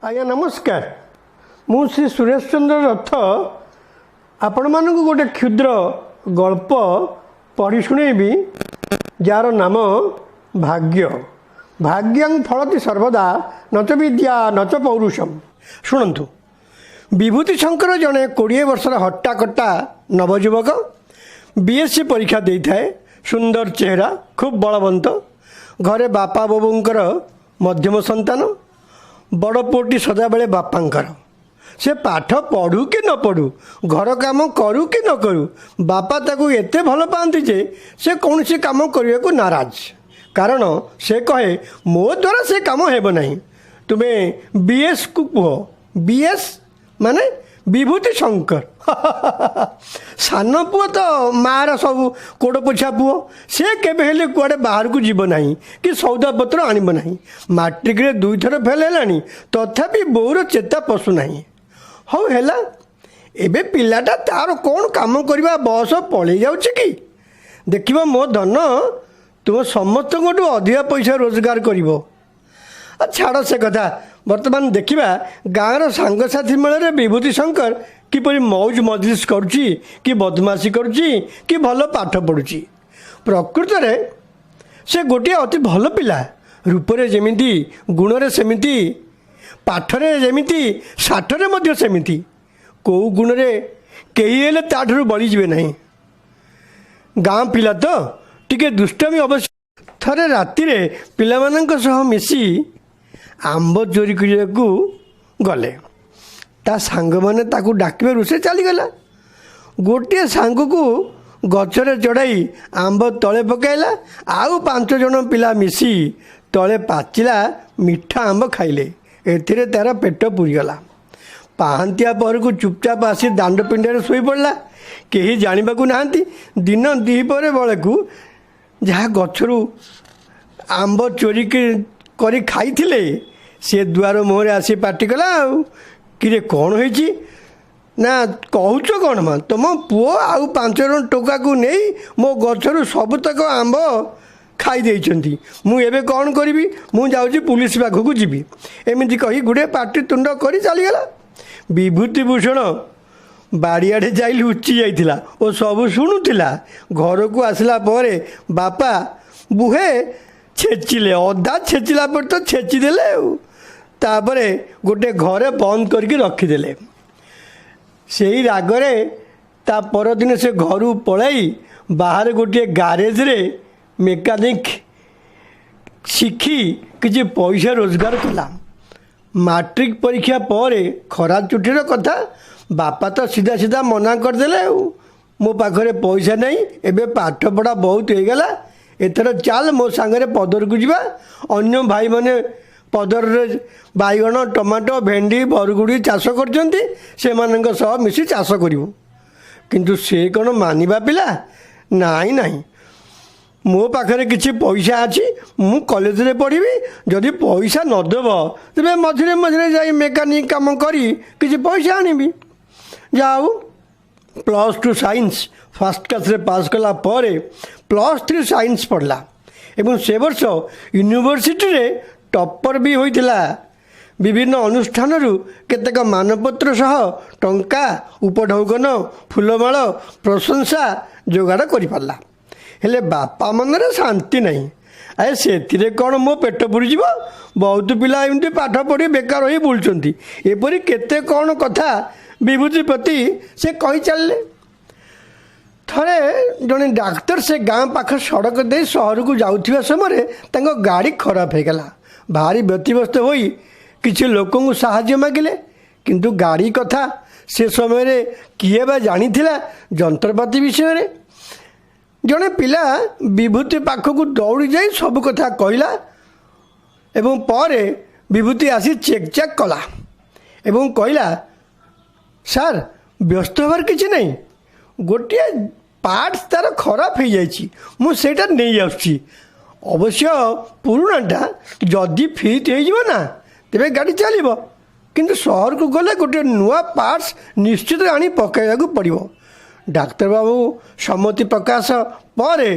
ଆଜ୍ଞା ନମସ୍କାର। ମୁଁ ଶ୍ରୀ ସୁରେଶ ଚନ୍ଦ୍ର ରଥ ଆପଣମାନଙ୍କୁ ଗୋଟେ କ୍ଷୁଦ୍ର ଗଳ୍ପ ପଢ଼ି ଶୁଣେଇବି, ଯାହାର ନାମ ଭାଗ୍ୟ। ଭାଗ୍ୟଂ ଫଳତି ସର୍ବଦା ନଚ ବିଦ୍ୟା ନଚ ପୌରୁଷମ୍। ଶୁଣନ୍ତୁ, ବିଭୂତି ଶଙ୍କର ଜଣେ 20 ବର୍ଷର ହଟ୍ଟାକଟ୍ଟା ନବଯୁବକ। ବିଏସ୍ସି ପରୀକ୍ଷା ଦେଇଥାଏ। ସୁନ୍ଦର ଚେହେରା, ଖୁବ୍ ବଳବନ୍ତ। ଘରେ ବାପା ବୋଉଙ୍କର ମଧ୍ୟମ ସନ୍ତାନ। ବଡ଼ ପୁଅଟି ସଦାବେଳେ ବାପାଙ୍କର। ସେ ପାଠ ପଢ଼ୁ କି ନ ପଢ଼ୁ, ଘର କାମ କରୁ କି ନ କରୁ, ବାପା ତାକୁ ଏତେ ଭଲ ପାଆନ୍ତି ଯେ ସେ କୌଣସି କାମ କରିବାକୁ ନାରାଜ। କାରଣ ସେ କହେ, ମୋ ଦ୍ୱାରା ସେ କାମ ହେବ ନାହିଁ, ତୁମେ ବିଏସ୍କୁ କୁହ। ବିଏସ୍ ମାନେ ବିଭୂତି ଶଙ୍କର। ସାନ ପୁଅ ତ ମାଆର ସବୁ କୋଡ଼ ପୋଛା ପୁଅ। ସେ କେବେ ହେଲେ କୁଆଡ଼େ ବାହାରକୁ ଯିବ ନାହିଁ କି ସଉଦାପତ୍ର ଆଣିବ ନାହିଁ। ମାଟ୍ରିକରେ ଦୁଇଥର ଫେଲ୍ ହେଲାଣି, ତଥାପି ବୋଉର ଚେତା ପଶୁନାହିଁ। ହଉ ହେଲା, ଏବେ ପିଲାଟା, ତାର କ'ଣ କାମ କରିବା ବୟସ ପଳେଇ ଯାଉଛି କି? ଦେଖିବ, ମୋ ଧନ ତୁମ ସମସ୍ତଙ୍କଠୁ ଅଧିକା ପଇସା ରୋଜଗାର କରିବ। ଆଉ ଛାଡ଼ ସେ କଥା। ବର୍ତ୍ତମାନ ଦେଖିବା ଗାଁର ସାଙ୍ଗସାଥି ମେଳରେ ବିଭୂତି ଶଙ୍କର କିପରି ମଉଜ ମଜଲିସ କରୁଛି କି ବଦମାସି କରୁଛି କି ଭଲ ପାଠ ପଢ଼ୁଛି। ପ୍ରକୃତରେ ସେ ଗୋଟିଏ ଅତି ଭଲ ପିଲା। ରୂପରେ ଯେମିତି, ଗୁଣରେ ସେମିତି, ପାଠରେ ଯେମିତି, ସାଠରେ ମଧ୍ୟ ସେମିତି। କେଉଁ ଗୁଣରେ କେହି ହେଲେ ତାଠାରୁ ବଳିଯିବେ ନାହିଁ। ଗାଁ ପିଲା ତ, ଟିକେ ଦୁଷ୍ଟାମି ଅବଶ୍ୟ। ଥରେ ରାତିରେ ପିଲାମାନଙ୍କ ସହ ମିଶି ଆମ୍ବ ଚୋରି କରିବାକୁ ଗଲେ। ତା ସାଙ୍ଗମାନେ ତାକୁ ଡାକିବାରୁ ସେ ଚାଲିଗଲା। ଗୋଟିଏ ସାଙ୍ଗକୁ ଗଛରେ ଚଢ଼ାଇ ଆମ୍ବ ତଳେ ପକାଇଲା। ଆଉ ପାଞ୍ଚ ଜଣ ପିଲା ମିଶି ତଳେ ପାଚିଲା ମିଠା ଆମ୍ବ ଖାଇଲେ। ଏଥିରେ ତାର ପେଟ ପୁରିଗଲା। ପାହାନ୍ତିଆ ପହରକୁ ଚୁପଚାପ ଆସି ଦାଣ୍ଡ ପିଣ୍ଡାରେ ଶୋଇପଡ଼ିଲା। କେହି ଜାଣିବାକୁ ନାହାନ୍ତି। ଦିନ ଦ୍ୱିପହର ବେଳକୁ ଯାହା ଗଛରୁ ଆମ୍ବ ଚୋରି କରି ଖାଇଥିଲେ, ସେ ଦୁଆର ମୁହଁରେ ଆସି ପାଟି କଲା, ଆଉ କିରେ, କ'ଣ ହେଇଛି? ନା, କହୁଛ କ'ଣ ମା, ତୁମ ପୁଅ ଆଉ ପାଞ୍ଚ ଜଣ ଟୋକାକୁ ନେଇ ମୋ ଗଛରୁ ସବୁତକ ଆମ୍ବ ଖାଇ ଦେଇଛନ୍ତି। ମୁଁ ଏବେ କ'ଣ କରିବି? ମୁଁ ଯାଉଛି, ପୁଲିସ ପାଖକୁ ଯିବି। ଏମିତି କହି ଗୁଡ଼ିଏ ପାଟି ତୁଣ୍ଡ କରି ଚାଲିଗଲା। ବିଭୂତି ଭୂଷଣ ବାଡ଼ିଆଡ଼େ ଯାଇ ଲୁଚି ଯାଇଥିଲା ଓ ସବୁ ଶୁଣୁଥିଲା। ଘରକୁ ଆସିଲା ପରେ ବାପା ବୁହେ ଛେଚିଲେ। ଅଧା ଛେଚିଲା ପରେ ତ ଛେଚିଦେଲେ, ଆଉ ତାପରେ ଗୋଟେ ଘରେ ବନ୍ଦ କରିକି ରଖିଦେଲେ। ସେଇ ରାଗରେ ତା ପରଦିନ ସେ ଘରୁ ପଳାଇ ବାହାରେ ଗୋଟିଏ ଗ୍ୟାରେଜରେ ମେକାନିକ୍ ଶିଖି କିଛି ପଇସା ରୋଜଗାର କଲା। ମାଟ୍ରିକ ପରୀକ୍ଷା ପରେ ଖରା ଛୁଟିର କଥା। ବାପା ତ ସିଧା ସିଧା ମନା କରିଦେଲେ, ଆଉ ମୋ ପାଖରେ ପଇସା ନାହିଁ, ଏବେ ପାଠପଢ଼ା ବହୁତ ହେଇଗଲା, ଏଥର ଚାଲ ମୋ ସାଙ୍ଗରେ ପଦରକୁ ଯିବା। ଅନ୍ୟ ଭାଇମାନେ ପଦରରେ ବାଇଗଣ, ଟମାଟୋ, ଭେଣ୍ଡି, ବରଗୁଡ଼ି ଚାଷ କରୁଛନ୍ତି, ସେମାନଙ୍କ ସହ ମିଶି ଚାଷ କରିବୁ। କିନ୍ତୁ ସେ କ'ଣ ମାନିବା ପିଲା? ନାଇଁ ନାଇଁ, ମୋ ପାଖରେ କିଛି ପଇସା ଅଛି, ମୁଁ କଲେଜରେ ପଢ଼ିବି। ଯଦି ପଇସା ନଦେବ, ତେବେ ମଝିରେ ମଝିରେ ଯାଇ ମେକାନିକ୍ କାମ କରି କିଛି ପଇସା ଆଣିବି। ଯାଉ, +2 ସାଇନ୍ସ ଫାର୍ଷ୍ଟ କ୍ଲାସ୍ରେ ପାସ୍ କଲା ପରେ +3 ସାଇନ୍ସ ପଢ଼ିଲା ଏବଂ ସେ ବର୍ଷ ୟୁନିଭର୍ସିଟିରେ ଟପ୍ପର ବି ହୋଇଥିଲା। ବିଭିନ୍ନ ଅନୁଷ୍ଠାନରୁ କେତେକ ମାନପତ୍ର ସହ ଟଙ୍କା, ଉପଢୌକନ, ଫୁଲମାଳ, ପ୍ରଶଂସା ଯୋଗାଡ଼ କରିପାରିଲା। ହେଲେ ବାପା ମନରେ ଶାନ୍ତି ନାହିଁ। ଆରେ, ସେଥିରେ କ'ଣ ମୋ ପେଟ ପୁରିଯିବ? ବହୁତ ପିଲା ଏମିତି ପାଠ ପଢ଼ି ବେକାର ହୋଇ ବୁଲୁଛନ୍ତି। ଏପରି କେତେ କ'ଣ କଥା ବିଭୂତି ପ୍ରତି ସେ କହି ଚାଲିଲେ। ଥରେ ଜଣେ ଡାକ୍ତର ସେ ଗାଁ ପାଖ ସଡ଼କ ଦେଇ ସହରକୁ ଯାଉଥିବା ସମୟରେ ତାଙ୍କ ଗାଡ଼ି ଖରାପ ହେଇଗଲା। ଭାରି ବ୍ୟତିବ୍ୟସ୍ତ ହୋଇ କିଛି ଲୋକଙ୍କୁ ସାହାଯ୍ୟ ମାଗିଲେ। କିନ୍ତୁ ଗାଡ଼ି କଥା ସେ ସମୟରେ କିଏ ବା ଜାଣିଥିଲା ଯନ୍ତ୍ରପାତି ବିଷୟରେ? ଜଣେ ପିଲା ବିଭୂତି ପାଖକୁ ଦୌଡ଼ି ଯାଇ ସବୁ କଥା କହିଲା ଏବଂ ପରେ ବିଭୂତି ଆସି ଚେକ୍ ଚାକ୍ କଲା ଏବଂ କହିଲା, ସାର୍, ବ୍ୟସ୍ତ ହେବାର କିଛି ନାହିଁ। ଗୋଟିଏ ପାର୍ଟସ୍ ତା'ର ଖରାପ ହେଇଯାଇଛି, ମୁଁ ସେଇଟା ନେଇ ଆସୁଛି। ଅବଶ୍ୟ ପୁରୁଣାଟା ଯଦି ଫିଟ୍ ହେଇଯିବ ନା, ତେବେ ଗାଡ଼ି ଚାଲିବ। କିନ୍ତୁ ସହରକୁ ଗଲେ ଗୋଟିଏ ନୂଆ ପାର୍ଟସ୍ ନିଶ୍ଚିତ ଆଣି ପକାଇବାକୁ ପଡ଼ିବ। ଡାକ୍ତରବାବୁ ସମ୍ମତି ପ୍ରକାଶ ପରେ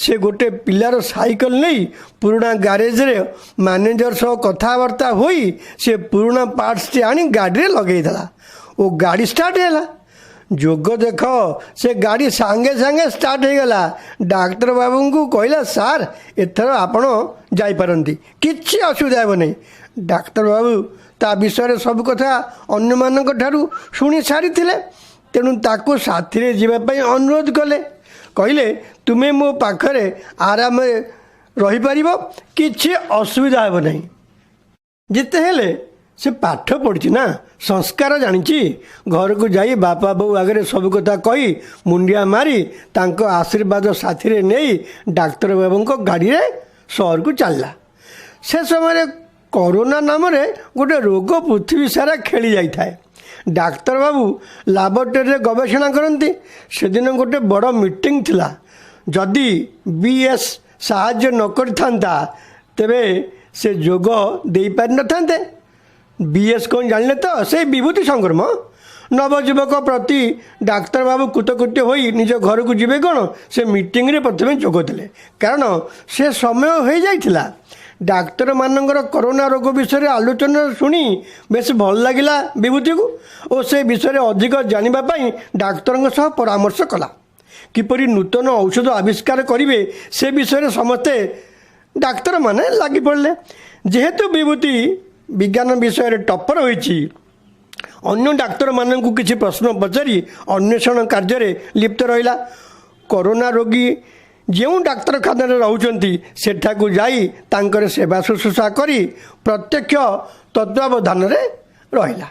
ସେ ଗୋଟେ ପିଲାର ସାଇକେଲ ନେଇ ପୁରୁଣା ଗ୍ୟାରେଜରେ ମ୍ୟାନେଜର ସହ କଥାବାର୍ତ୍ତା ହୋଇ ସେ ପୁରୁଣା ପାର୍ଟସଟି ଆଣି ଗାଡ଼ିରେ ଲଗେଇଦେଲା ଓ ଗାଡ଼ି ଷ୍ଟାର୍ଟ ହେଲା। ଯୋଗ ଦେଖ, ସେ ଗାଡ଼ି ସାଙ୍ଗେ ସାଙ୍ଗେ ଷ୍ଟାର୍ଟ ହେଇଗଲା। ଡାକ୍ତରବାବୁଙ୍କୁ କହିଲା, "ସାର୍, ଏଥର ଆପଣ ଯାଇପାରନ୍ତି, କିଛି ଅସୁବିଧା ହେବ ନାହିଁ।" ଡାକ୍ତରବାବୁ ତା ବିଷୟରେ ସବୁ କଥା ଅନ୍ୟମାନଙ୍କ ଠାରୁ ଶୁଣି ସାରିଥିଲେ। ତେଣୁ ତାକୁ ସାଥିରେ ଯିବା ପାଇଁ ଅନୁରୋଧ କଲେ। କହିଲେ, "ତୁମେ ମୋ ପାଖରେ ଆରାମରେ ରହିପାରିବ, କିଛି ଅସୁବିଧା ହେବ ନାହିଁ।" ଯେତେ ହେଲେ ସେ ପାଠ ପଢ଼ିଛି ନା, ସଂସ୍କାର ଜାଣିଛି। ଘରକୁ ଯାଇ ବାପା ବୋଉ ଆଗରେ ସବୁ କଥା କହି, ମୁଣ୍ଡିଆ ମାରି, ତାଙ୍କ ଆଶୀର୍ବାଦ ସାଥିରେ ନେଇ ଡାକ୍ତରବାବୁଙ୍କ ଗାଡ଼ିରେ ସହରକୁ ଚାଲିଲା। ସେ ସମୟରେ କରୋନା ନାମରେ ଗୋଟେ ରୋଗ ପୃଥିବୀ ସାରା ଖେଳି ଯାଇଥାଏ। ଡାକ୍ତରବାବୁ ଲାବୋରେଟୋରୀରେ ଗବେଷଣା କରନ୍ତି। ସେଦିନ ଗୋଟେ ବଡ଼ ମିଟିଂ ଥିଲା। ଯଦି ବି ଏସ୍ ସାହାଯ୍ୟ ନ କରିଥାନ୍ତା, ତେବେ ସେ ଯୋଗ ଦେଇପାରିନଥାନ୍ତେ। ବି ଏସ୍ କ'ଣ ଜାଣିଲେ ତ? ସେଇ ବିଭୂତି ଶଙ୍କର ମ। ନବଯୁବକ ପ୍ରତି ଡାକ୍ତରବାବୁ କୃତକୃତ୍ୟ ହୋଇ ନିଜ ଘରକୁ ଯିବେ କ'ଣ, ସେ ମିଟିଂରେ ପ୍ରଥମେ ଯୋଗ ଦେଲେ। କାରଣ ସେ ସମୟ ହୋଇଯାଇଥିଲା। ଡାକ୍ତରମାନଙ୍କର କରୋନା ରୋଗ ବିଷୟରେ ଆଲୋଚନା ଶୁଣି ବେଶ ଭଲ ଲାଗିଲା ବିଭୂତିକୁ ଓ ସେ ବିଷୟରେ ଅଧିକ ଜାଣିବା ପାଇଁ ଡାକ୍ତରଙ୍କ ସହ ପରାମର୍ଶ କଲା। କିପରି ନୂତନ ଔଷଧ ଆବିଷ୍କାର କରିବେ, ସେ ବିଷୟରେ ସମସ୍ତେ ଡାକ୍ତରମାନେ ଲାଗି ପଡ଼ିଲେ। ଯେହେତୁ ବିଭୂତି ବିଜ୍ଞାନ ବିଷୟରେ ଟପ୍ପର ହୋଇଛି, ଅନ୍ୟ ଡାକ୍ତରମାନଙ୍କୁ କିଛି ପ୍ରଶ୍ନ ପଚାରି ଅନ୍ୱେଷଣ କାର୍ଯ୍ୟରେ ଲିପ୍ତ ରହିଲା। କରୋନା ରୋଗୀ ଯେଉଁ ଡାକ୍ତରଖାନାରେ ରହୁଛନ୍ତି, ସେଠାକୁ ଯାଇ ତାଙ୍କର ସେବା ଶୁଶ୍ରୂଷା କରି ପ୍ରତ୍ୟକ୍ଷ ତତ୍ତ୍ୱାବଧାନରେ ରହିଲା।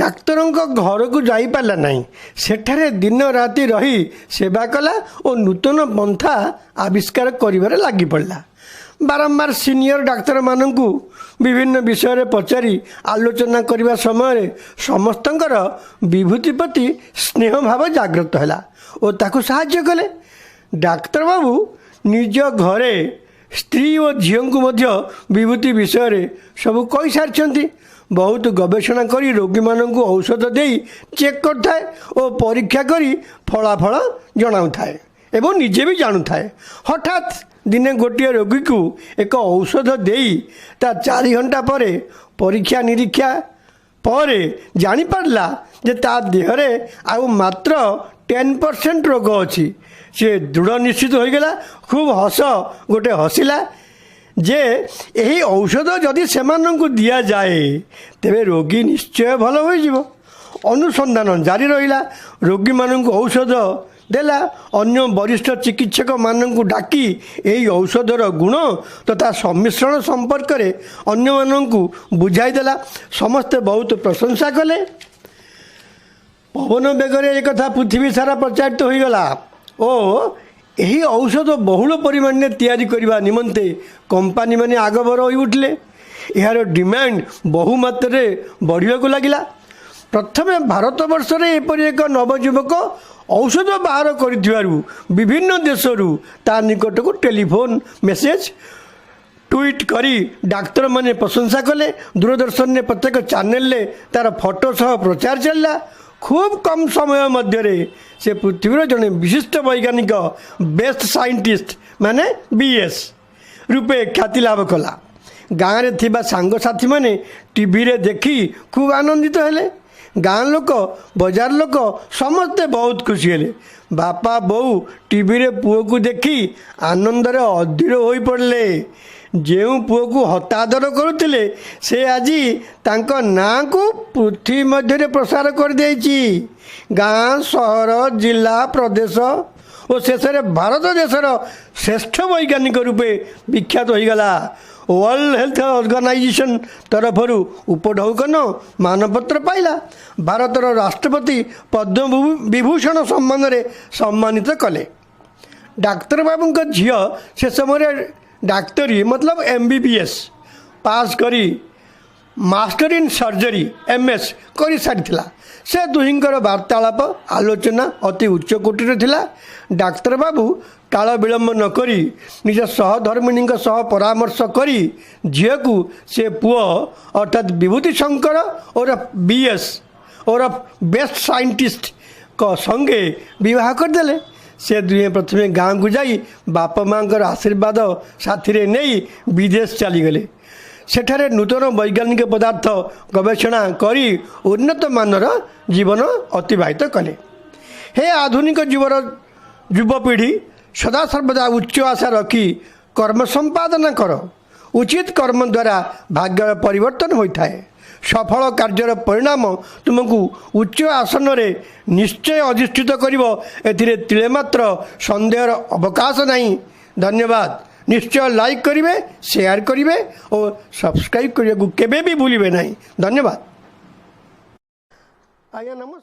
ଡାକ୍ତରଙ୍କ ଘରକୁ ଯାଇପାରିଲା ନାହିଁ। ସେଠାରେ ଦିନ ରାତି ରହି ସେବା କଲା ଓ ନୂତନ ପନ୍ଥା ଆବିଷ୍କାର କରିବାରେ ଲାଗିପଡ଼ିଲା। ବାରମ୍ବାର ସିନିୟର ଡାକ୍ତରମାନଙ୍କୁ ବିଭିନ୍ନ ବିଷୟରେ ପଚାରି ଆଲୋଚନା କରିବା ସମୟରେ ସମସ୍ତଙ୍କର ବିଭୂତି ପ୍ରତି ସ୍ନେହ ଭାବ ଜାଗ୍ରତ ହେଲା ଓ ତାକୁ ସାହାଯ୍ୟ କଲେ। ଡାକ୍ତରବାବୁ ନିଜ ଘରେ ସ୍ତ୍ରୀ ଓ ଝିଅଙ୍କୁ ମଧ୍ୟ ବିଭୂତି ବିଷୟରେ ସବୁ କହିସାରିଛନ୍ତି। ବହୁତ ଗବେଷଣା କରି ରୋଗୀମାନଙ୍କୁ ଔଷଧ ଦେଇ ଚେକ୍ କରୁଥାଏ ଓ ପରୀକ୍ଷା କରି ଫଳାଫଳ ଜଣାଉଥାଏ ଏବଂ ନିଜେ ବି ଜାଣୁଥାଏ। ହଠାତ୍ ଦିନେ ଗୋଟିଏ ରୋଗୀକୁ ଏକ ଔଷଧ ଦେଇ ତା 4 ଘଣ୍ଟା ପରେ ପରୀକ୍ଷା ନିରୀକ୍ଷା ପରେ ଜାଣିପାରିଲା ଯେ ତା ଦେହରେ ଆଉ ମାତ୍ର 10% ରୋଗ ଅଛି। ସେ ଦୃଢ଼ ନିଶ୍ଚିତ ହୋଇଗଲା। ଖୁବ୍ ହସ ଗୋଟେ ହସିଲା ଯେ ଏହି ଔଷଧ ଯଦି ସେମାନଙ୍କୁ ଦିଆଯାଏ, ତେବେ ରୋଗୀ ନିଶ୍ଚୟ ଭଲ ହୋଇଯିବ। ଅନୁସନ୍ଧାନ ଜାରି ରହିଲା। ରୋଗୀମାନଙ୍କୁ ଔଷଧ ଦେଲା। ଅନ୍ୟ ବରିଷ୍ଠ ଚିକିତ୍ସକମାନଙ୍କୁ ଡାକି ଏହି ଔଷଧର ଗୁଣ ତଥା ସମ୍ମିଶ୍ରଣ ସମ୍ପର୍କରେ ଅନ୍ୟମାନଙ୍କୁ ବୁଝାଇଦେଲା। ସମସ୍ତେ ବହୁତ ପ୍ରଶଂସା କଲେ। ପବନ ବେଗରେ ଏକଥା ପୃଥିବୀ ସାରା ପ୍ରଚାରିତ ହୋଇଗଲା ଓ ଏହି ଔଷଧ ବହୁଳ ପରିମାଣରେ ତିଆରି କରିବା ନିମନ୍ତେ କମ୍ପାନୀମାନେ ଆଗଭର ହୋଇଉଠିଲେ। ଏହାର ଡିମାଣ୍ଡ ବହୁ ମାତ୍ରାରେ ବଢ଼ିବାକୁ ଲାଗିଲା। ପ୍ରଥମେ ଭାରତବର୍ଷରେ ଏପରି ଏକ ନବଯୁବକ ଔଷଧ ବାହାର କରିଥିବାରୁ ବିଭିନ୍ନ ଦେଶରୁ ତା ନିକଟକୁ ଟେଲିଫୋନ୍, ମେସେଜ, ଟ୍ୱିଟ୍ କରି ଡାକ୍ତରମାନେ ପ୍ରଶଂସା କଲେ। ଦୂରଦର୍ଶନରେ ପ୍ରତ୍ୟେକ ଚ୍ୟାନେଲରେ ତାର ଫଟୋ ସହ ପ୍ରଚାର ଚାଲିଲା। ଖୁବ୍ କମ୍ ସମୟ ମଧ୍ୟରେ ସେ ପୃଥିବୀର ଜଣେ ବିଶିଷ୍ଟ ବୈଜ୍ଞାନିକ, ବେଷ୍ଟ ସାଇଣ୍ଟିଷ୍ଟ ମାନେ ବି ଏସ୍ ରୂପେ ଖ୍ୟାତି ଲାଭ କଲା। ଗାଁରେ ଥିବା ସାଙ୍ଗସାଥିମାନେ ଟିଭିରେ ଦେଖି ଖୁବ୍ ଆନନ୍ଦିତ ହେଲେ। ଗାଁ ଲୋକ, ବଜାର ଲୋକ ସମସ୍ତେ ବହୁତ ଖୁସି ହେଲେ। ବାପା ବୋଉ ଟିଭିରେ ପୁଅକୁ ଦେଖି ଆନନ୍ଦରେ ଅଧୀର ହୋଇପଡ଼ିଲେ। ଯେଉଁ ପୁଅକୁ ହତାଦର କରୁଥିଲେ, ସେ ଆଜି ତାଙ୍କ ନାଁକୁ ପୃଥିବୀ ମଧ୍ୟରେ ପ୍ରସାର କରିଦେଇଛି। ଗାଁ, ସହର, ଜିଲ୍ଲା, ପ୍ରଦେଶ ଓ ଶେଷରେ ଭାରତ ଦେଶର ଶ୍ରେଷ୍ଠ ବୈଜ୍ଞାନିକ ରୂପେ ବିଖ୍ୟାତ ହୋଇଗଲା। ୱାର୍ଲଡ ହେଲ୍ଥ ଅର୍ଗାନାଇଜେସନ୍ ତରଫରୁ ଉପଢୌକନ, ମାନପତ୍ର ପାଇଲା। ଭାରତର ରାଷ୍ଟ୍ରପତି ପଦ୍ମ ବିଭୂଷଣ ସମ୍ମାନରେ ସମ୍ମାନିତ କଲେ। ଡାକ୍ତରବାବୁଙ୍କ ଝିଅ ସେ ସମୟରେ ଡାକ୍ତରୀ, ମତଲବ ଏମବିବିଏସ୍ ପାସ୍ କରି master in surgery, MS କରିସାରିଥିଲା। ସେ ଦୁହିଁଙ୍କର ବାର୍ତ୍ତାଳାପ, ଆଲୋଚନା ଅତି ଉଚ୍ଚକୋଟୀର ଥିଲା। ଡାକ୍ତରବାବୁ କାଳ ବିଳମ୍ବ ନ କରି ନିଜ ସହଧର୍ମିଣୀଙ୍କ ସହ ପରାମର୍ଶ କରି ଝିଅକୁ ସେ ପୁଅ ଅର୍ଥାତ୍ ବିଭୂତି ଶଙ୍କର ଓରଫ ବି ଏସ୍ ଓରଫ ବେଷ୍ଟ ସାଇଣ୍ଟିଷ୍ଟ ସଙ୍ଗେ ବିବାହ କରିଦେଲେ। ସେ ଦୁହେଁ ପ୍ରଥମେ ଗାଁକୁ ଯାଇ ବାପା ମାଆଙ୍କର ଆଶୀର୍ବାଦ ସାଥିରେ ନେଇ ବିଦେଶ ଚାଲିଗଲେ। ସେଠାରେ ନୂତନ ବୈଜ୍ଞାନିକ ପଦାର୍ଥ ଗବେଷଣା କରି ଉନ୍ନତ ମାନର ଜୀବନ ଅତିବାହିତ କଲେ। ହେ ଆଧୁନିକ ଯୁବର ଯୁବପିଢ଼ି, ସଦାସର୍ବଦା ଉଚ୍ଚ ଆଶା ରଖି କର୍ମ ସମ୍ପାଦନ କର। ଉଚିତ କର୍ମ ଦ୍ୱାରା ଭାଗ୍ୟର ପରିବର୍ତ୍ତନ ହୋଇଥାଏ। ସଫଳ କାର୍ଯ୍ୟର ପରିଣାମ ତୁମକୁ ଉଚ୍ଚ ଆସନରେ ନିଶ୍ଚୟ ଅଧିଷ୍ଠିତ କରିବ, ଏଥିରେ ତିଳେ ମାତ୍ର ସନ୍ଦେହର ଅବକାଶ ନାହିଁ। ଧନ୍ୟବାଦ। ନିଶ୍ଚୟ ଲାଇକ୍ କରିବେ, ସେୟାର କରିବେ ଓ ସବସ୍କ୍ରାଇବ୍ କରିବାକୁ କେବେ ବି ଭୁଲିବେ ନାହିଁ। ଧନ୍ୟବାଦ ଆଜ୍ଞା, ନମସ୍କାର।